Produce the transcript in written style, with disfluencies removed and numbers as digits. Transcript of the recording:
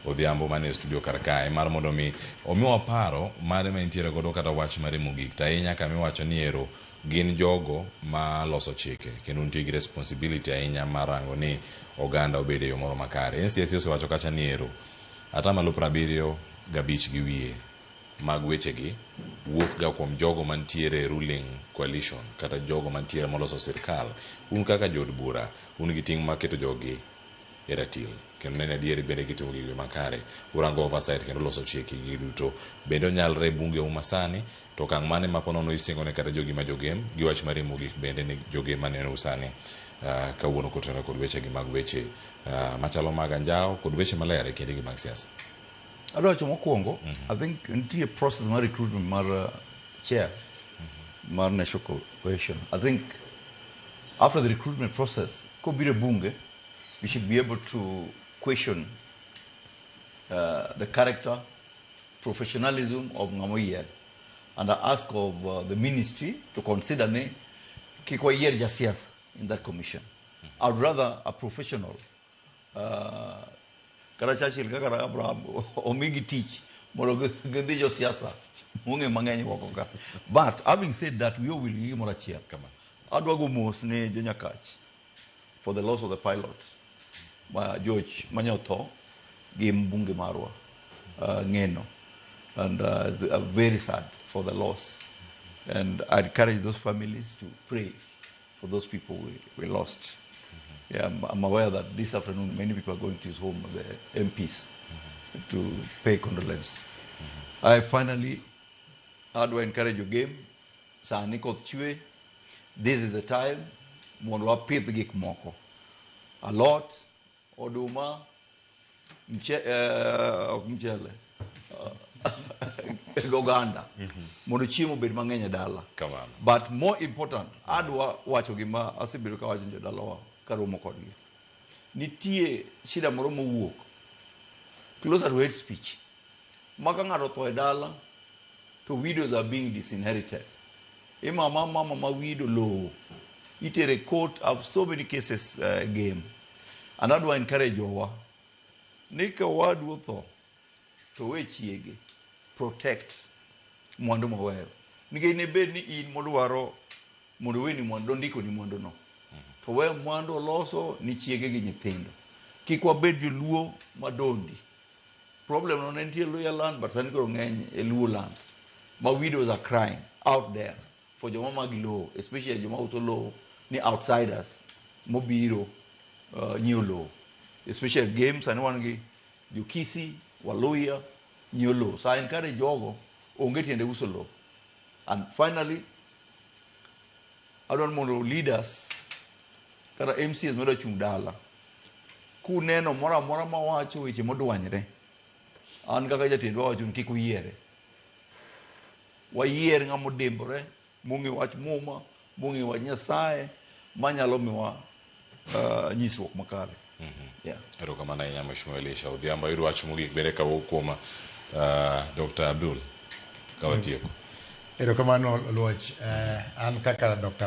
Odhiambo mane studio kar kae mar mondo mi omiwa paro mare ma entiere godo kata wach mare mogik to ahinya kama iwacho ni ero gin jogo ma loso chike kendo nitie gi responsibility ahinya mar rango ni oganda obedo e yo moro makare. NCIC osewacho kacha ni ero 75% gi wiye mag wechegi wuok ga kuom jogo mantiere e ruling coalition kata jogo mantiere moloso sirkal. Un kaka jood bura un gi ting' mar keto jogi e ratil kendo neno adieri bende gitimo gigo makare. Urango oversight kendo loso chike gi duto. Bende onyalre e bunge u masani to okang' mane ma ponono isingo ne kata jogi ma jogem gi wach mari mogik bende ni jogem maneno sani kawuono kotenore kod weche gi mag weche machalo mag anjawo kod weche maler e kindegi mag siasa. Adwa wacho mokwongo, I think nitie process mar recruitment mar chair mar National Cohesion. I think after the recruitment process, kobiro e bunge, we should be able to question the character, professionalism of ng'ama oyier. And I ask of the ministry to consider ni kik wayier jasiasa in that commission. I'd rather a professional kata Churchill kaka Abraham omigi tich mondo gidhi josiasa mong'e mang'eny oko ka. But having said that, wiya owil gi gimoro achiel. Adwa go mos ne jonyakach for the loss of the pilot ma George mane otho gi mbunge marwa Ng'eno, and very sad for the loss, and I encourage those families to pray for those people we lost. Yeah, I'm aware that this afternoon many people are going to his home, the MPs, to pay condolence. I finally, adwa encourage jogem, sani koth chwe, this is the time mondo wapidh gik moko. Alot, oduma, ok mchele, oganda, mondo chiemo obed mang'eny e dala. Kamano. But more important, adwa wacho gima asebedo kawacho ne jodalawa karomo kodgi. Nitie shida moro mowuok closer to hate speech. Ma ka ng'ato otho e dala, to widows are being disinherited. Imama mama ma widow lowo, itere court. I have so many cases game. And adwa encourage jowa ni ka owadu otho to we chiege protect mwandu moweyo. Nikech ne bed ni in modwaro mondo oweni mwandu, ndiko ni mwandu no. To we mwandu oloso ni chiege gi nyithindo. Kik wabed joluo madondi. Problem no ne nitie Luhya land, but sani koro ng'eny e Luo land. Ma widows are crying out there for joma magi lowo, especially joma uso lowo ni outsiders mobiro nyiewo lowo. Especially game sani wan gi Jokisi, Waluhya nyiewo lowo. So I encourage jogo onge tiende uso lowo. And finally, adwaro mondo leaders kata MCAs madwa chung' dala kuneno moro amora mawacho weche modwanyre an kaka jatendwa wacho ni kik uyiere wayier ng'ama odimbore mong'e wach muma mong'e wach nyasaye manyalo miwa nyisruok makare, yeah. Erokamano ahinya Mheshimiwa Elisha Odhiambo. Ayudo wach mogik bende kawuok kuom Dr. Abdul ka watieko. Erokamano Luoch. An kaka Dr.